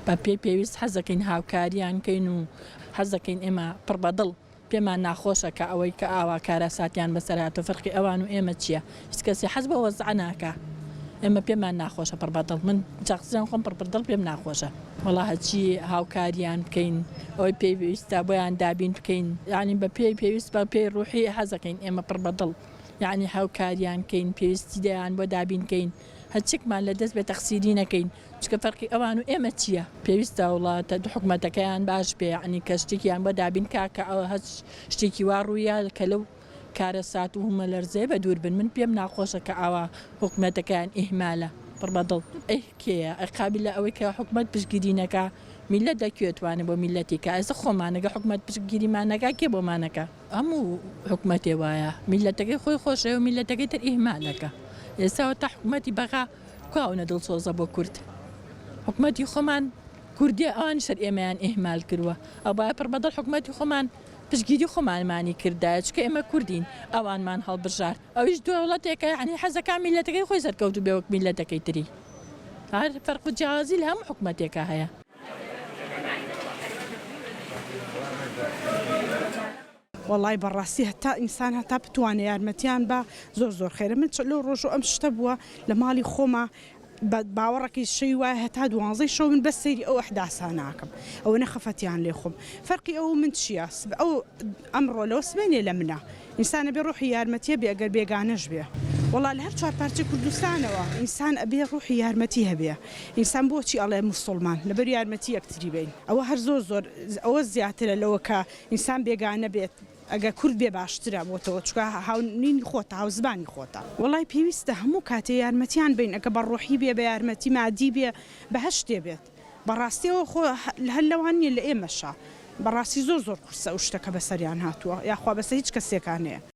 بە پێی پێویست حەز دەکەین هاوکاریان کەین و حەز دەکەین ئێمە پڕ بە دڵ پێمان ناخۆشە کە ئەوەی کە ئاوا کارەساتیان بەسەر هاتوە فەرقی ئەوان و ئێمە چیە هیچ کەسێ حەز بەو وەزعە ناکا ئێمە پێمان ناخۆشە پڕ بە دڵ من شەخسیەن خۆم پڕ بە دڵ پێم ناخۆشە. وەڵا هەرچی هاوکاریان بکەین ئەوەی پێی پێویستە بۆیان دابین بکەین یانی بە پێی پێویست بە پێی ڕوحی حەزەکەین ئێمە پڕ بە دڵ یانی هاوکاریان کەین پێویستی دەیان بۆ دابین کەین هەرچیکمان لە دەست بێ تەقسیری نەکەین چونکە فەرقی ئەوان و ئێمە چیە؟ پێویستە وڵاتە حکومەتەکەیان باش بێ یەعنی کە شتێکیان بۆ دابین کا کە ئەوە هەچ شتێکی وا ڕوویا کە لەو کارەسات و هومەلەرزەیە بە دوور بن من پێم ناخۆشە کە ئاوا حکومەتەکەیان ئیهمالە پڕ بە دڵ ئەی کێیە ئەی قابیلە ئەوەی کە حکومەت پشتگیری نەکا میللەت لە کوێ توانێ بۆ میللەتی کا ئێستا خۆمانە گەر حکومەت پشتگیریمان نەکا کێ بۆمان ئەکا؟ هەموو حکومەتێ وایە میللەتەکەی خۆی خۆشەوێ و میللەتەکەی تر ئیهمال ئەکا ئێستا تا حکومەتی بەغا کوا ئەونە دڵسۆزە بۆ کورد حکومەتی خۆمان کوردیە ئەوانیش هەر ئێمەیان ئیهمال کروە ئەبوایە پڕ بەدڵ حکومەتی خۆمان پشتگیری خۆمانمانی کردایە چونکە ئێمە کوردین ئەوانمان هەڵبژارد ئەویش دەوڵەتێکە یانی حەزەکا میللەتەکەی خۆی سەرکەوتوو بێ وەک میللەتەکەی تری هەر فەرق و جیاوازی لە هەموو حکومەتێکا هەیە. وەڵای بەڕاستی هەتا ئینسان هەتا بتوانێ یارمەتیان با زۆر زۆر خێرە من لەو ڕۆژو ئەم شتە بووە لە ماڵی خۆما بە باوەڕەکەی شەوی وایە هەتا دوانزەی شەو من بەس سەیری ئەو ئەحداسانە ئەکەم ئەوەنە خەفەتیان لێ خۆم فەرقی ئەو من چییە ئەو ئەمڕۆ لەوە سبەینێ لە منە ئینسان ئەبێ ڕۆحی یارمەتیە بێ ئەگەر بێگانەش بێ وەڵا لە هەر چوارپارچەی کوردستانەوە ئینسان ئەبێ ڕۆحی یارمەتی هەبێ ئینسان بۆچی ئەڵێ موسوڵمان لەبەر یارمەتی یەکتری بین ئەوە هەر زۆر زۆر ئەوە زیاترە لەوە کە ئینسان بێگانە بێت ئەگەر کورد بێ باشترە بۆتەوە چونکە هاونینی خۆتە هاوزمانی خۆتە. وەڵای پێویستە هەموو کاتێ یارمەتیان بەین ئەگە بە ڕۆحی بێ بە یارمەتی مادی بێ بە هەر شتێ بێت بەڕاستی ئەوە خۆ هەر لەوان نیە لە ئێمەشە بەڕاستی زۆر زۆر قورسە ئەو شتە کە بەسەریان هاتووە یاخوا بەسەر هیچ کەسێکا نەیە.